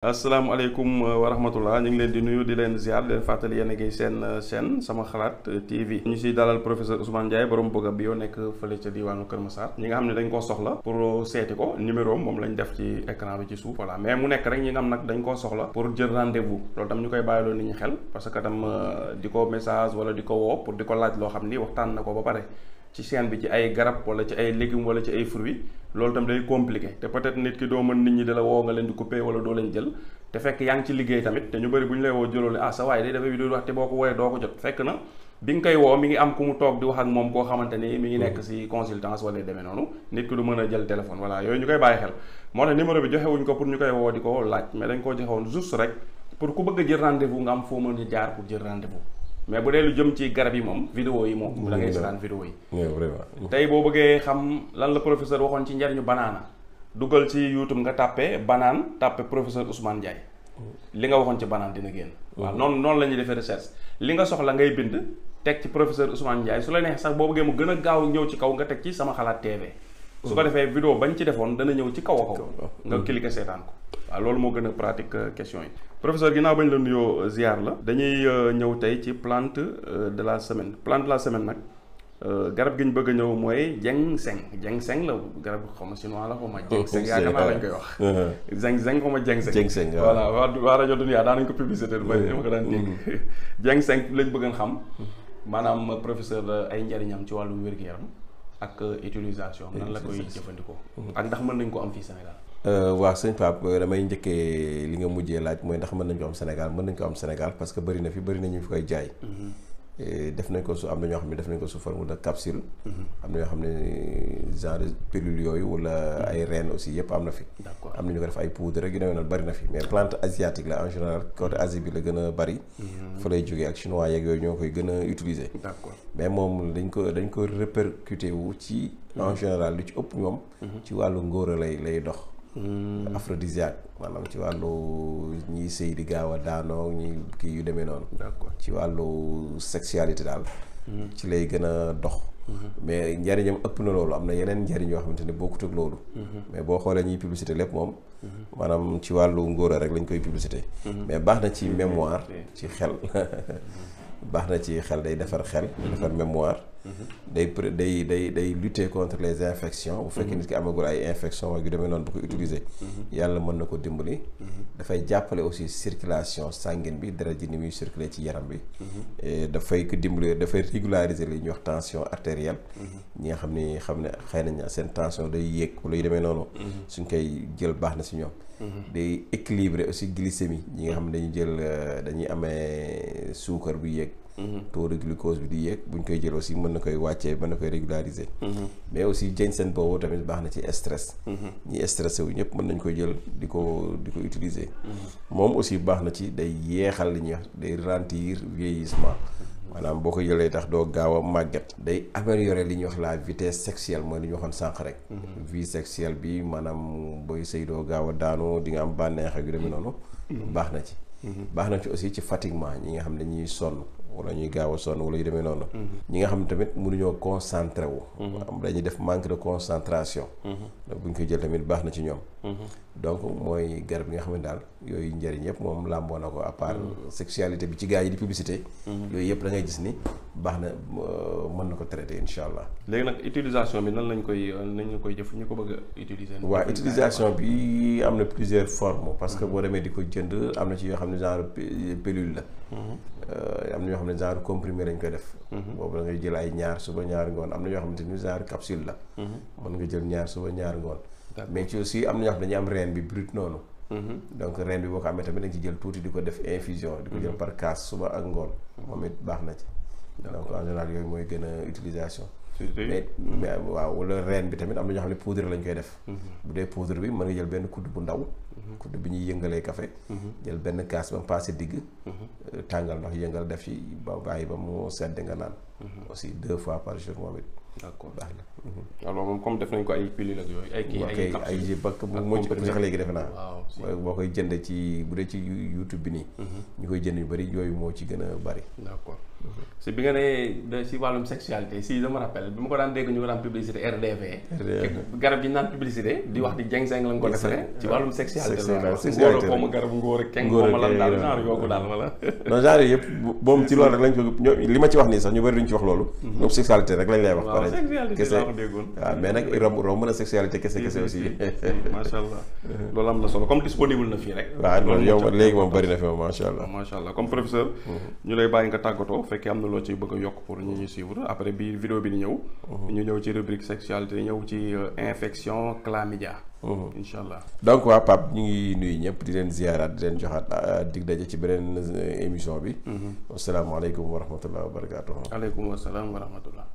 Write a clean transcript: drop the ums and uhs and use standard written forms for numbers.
asalaamaaleykum wa rahmatullah ñu ngi leen di nuyu di leen ziar di leen fàttali yéen a ngi seen chaîne sama xalaat TV ñu siy dalal professeur Ousmane Ndiaye borom bëgg bi yoo nekk fële ca diwaanu Kër Massar ñi nga xam ne dañ koo soxla pour seeti ko numéro moom lañ def ci écran bi ci suuf voilà mais mu nekk rek ñi nga xam nag dañ koo soxla pour jël rendez-vous loolu tam ñu koy bàyyiloo nit ñi xel parce que tam di ko message wala di ko woo pour di ko laaj loo xam ni waxtaan na ko ba pare ci chaîne bi ci ay garab wala ci ay légumes wala ci ay fruits loolu tam day compliqué te peut-être nit ki doo mën nit ñi di la woo nga leen di coupé wala doo leen jël te fekk yaa ngi ci liggéey tamit te ñu bëri bu ñu lay woo jëloo ne sa waay day dafa vidéo wax te boo ko wooyee doo ko jot fekk na bi nga koy woo mi ngi am ku mu toog di wax ak moom koo xamante ni mi ngi nekk si consultance wala demee noonu nit ki du mën a jël téléphone voilà yooyu ñu koy bàyyi xel moo tax numéro bi joxewuñ ko pour ñu koy woo di ko laaj mais dañ koo joxewoon juste rek pour ku bëgg a jël rendez-vous nga am foo mën a jaar pour jël rendez-vous mais bu dee lu jëm ci garab yi moom vidéo yi moom da ngay seetaan vidéo yi tey boo bëggee xam lan la professeur waxoon ci njariñu banaana dugal ci YouTube nga tàppe banaan tàppe professeur Ousmane Ndiaye li nga waxoon ci banaan dina génn waaw noonu la ñuy defee recherche li nga soxla ngay bind teg ci professeur Ousmane Ndiaye su la neexee sax boo bëggee mu gën a gaaw ñëw ci kaw nga teg ci sama xalaat TV su ko defee vidéo bañ ci defoon dana ñëw ci kaw a kaw nga cliquer seetaan ko waaw loolu moo gën a pratique question yi professeur ginnaaw bañ la nuyoo ziar la dañuy ñëw tey ci plante de la semaine plante de la semaine nag garab gi ñu bëgg a ñëw mooy ginseng la garab xaw ma chinois la xaw ma ginseng yaakaar naa lañ koy wax ginseng xaw ma ginseng voilà waa rajo Dunia daan nañ ko publicité ba ma ko daan dégg ginseng lañ bëgg a xam maanaam professeur ay njariñam ci wàllu wér-gu-yaram ak utilisation nan la koy jëfandikoo ak ndax mën nañ ko am fii Sénégal waaw sëñ Pape damay njëkkee li nga mujjee laaj mooy ndax mën nañ ko am Sénégal mën nañ ko am Sénégal parce que bëri na ñu fi koy jaay def nañ ko su am na ñoo xam ne def nañ ko sous forme de capsule am na ñoo xam ne genre pilule yooyu wala ay reen aussi yëpp am na fi am na ñu ko def ay poudre rek yu demee noonu bëri na fi mais plante asiatique la en général côté Asie bi la gën a bëri fa lay jógee ak chinois yeeg yooyu ñoo koy gën a utiliser mais moom dañ ko répercuté wu ci en général lu ci ëpp ñoom ci wàllu ngóora lay dox aphrodisiaque maanaam ci wàllu ñiy sëy di gaaw a daanoo ñi kii yu demee noonu ci wàllu sexualité daal ci lay gën a dox mais njariñam ëpp na loolu am na yeneen njariñ yoo xamante ne bokkut ak loolu mais boo xoolee ñuy publicité lépp moom maanaam ci wàllu ngóora rek lañ koy publicité mais baax na ci mémoire ci xel baax na ci xel day defar xel defar mémoire day lutter contre les infections bu fekkee nit ki amagul ay infection ak yu demee noonu bu ko utiliser yàlla mën na ko dimbali dafay jàppale aussi circulation sanguine bi deret ji ni muy circuler ci yaram bi dafay ko dimbali dafay régulariser li ñuy wax tension artérielle ñi nga xam ne xëy nañ seen tension day yéeg wala yu demee noonu suñ koy jël baax na si ñoom day équilibrer aussi glycémie ñi nga xam ne dañuy amee suukar bu yéeg taux de glucose bi di yéeg buñ koy jël aussi mën na koy wàccee mën na koy régulariser mais aussi ginseng boobu tamit baax na ci stress ñi stressé wu ñëpp mën nañ koy jël di ko utiliser moom aussi baax na ci day yeexal li ñuy wax day ralentir vieillissement maanaam boo ko jëlee tax doo gaaw a màgget day améliorer li ñuy wax la vitesse sexuelle mooy li ñu waxoon sànq rek vie sexuelle bi maanaam booy sëy doo gaaw a daanu di nga am bànneex ak yu demee noonu baax na ci baax na ci aussi ci fatiguement ñi nga xam ne dañuy sonn wala ñuy gaaw a sonn wala yu demee noonu ñi nga xam ne tamit mënuñoo concentré wu am dañuy def manque de concentration donc bu ñu koy jël tamit baax na ci ñoom donc mooy garab yi nga xam ne daal yooyu njëriñ yëpp moom làmboo na ko à part sexualité bi ci gars yi di publicité yooyu yëpp da ngay gis ni baax na mën na ko traité incha allah léegi nag utilisation bi nan lañ koy jëf ñu ko bëgg a utiliser waaw utilisation bi am na plusieurs formes parce que boo demee di ko jënd am na ci yoo xam ne genre pilule la am na yoo xam ne genre comprimé lañ koy def boobu da ngay jël ay ñaar suba ñaar ngoon am na yoo xamante ni genre capsule la mën nga jël ñaar suba ñaar ngoon mais ci aussi am na ñoo xam ne dañuy am reen bi brut noonu donc reen bi boo ko amee tamit dañ ci jël tuuti di ko def infusion di ko jël par kaas suba ak ngoon moom it baax na ci donc en général yooyu mooy gën a utilisation mais waaw wala reen bi tamit am na ñoo xam ne poudre lañ koy def bu dee poudre bi mën nga jël benn kudd bu ndaw kudd bi ñuy yëngalee café jël benn kaas ba mu passé digg tàngal ndox yëngal def ci ba bàyyi ba mu sedd nga naan aussi 2 fois par jour moom it d'accord baax na alors moom comme def nañ ko ay pilule ak yooyu ay bakk moo ci ëpp sax léegi defe naa boo koy jënd ci bu dee ci YouTube bi nii ñu koy jënd yu bëri yooyu moo ci gën a bëri d'accord si bi nga ne si wàllum sexualité si dama rappelle bi ma ko daan dégg ñu ko daan publicité RDV. garab gi ñu naan publicité di wax di ginseng la nga ko defaree. ci wàllum sexualité la sexualité la ngóor garabu ngóor ak keng xaw ma lan daal genre yoogu daal wala. non genre yëpp moom ci loolu rek lañ ko li ma ci wax nii sax ñu bëri duñ ci wax loolu. moom sexualité rek lañ lay wax. waaw sexualité laa ko déggoon. waaw mais nag romb na sexualité kese aussi. macha allah loolu am na solo comme disponible na fii rek. waaw loolu yow léegi moom bëri na fi moom macha allah. macha allah comme professeur. ñu lay bàyyi nga tàggatoo fekkee am na loo ci bëgg a yokk pour ñu ñuy suivre après bi vidéo bi di ñëw. ñu ñëw ci rubrique sexualité ñëw ci infection chlamydia. incha allah donc waa Pape ñu ngi nuyu ñëpp di leen ziaraat di leen joxaat dig daje ci beneen émission bi. asalaamaaleykum wa rahmatullah wa barakaatu. aleykum wa salaam wa rahmatullah.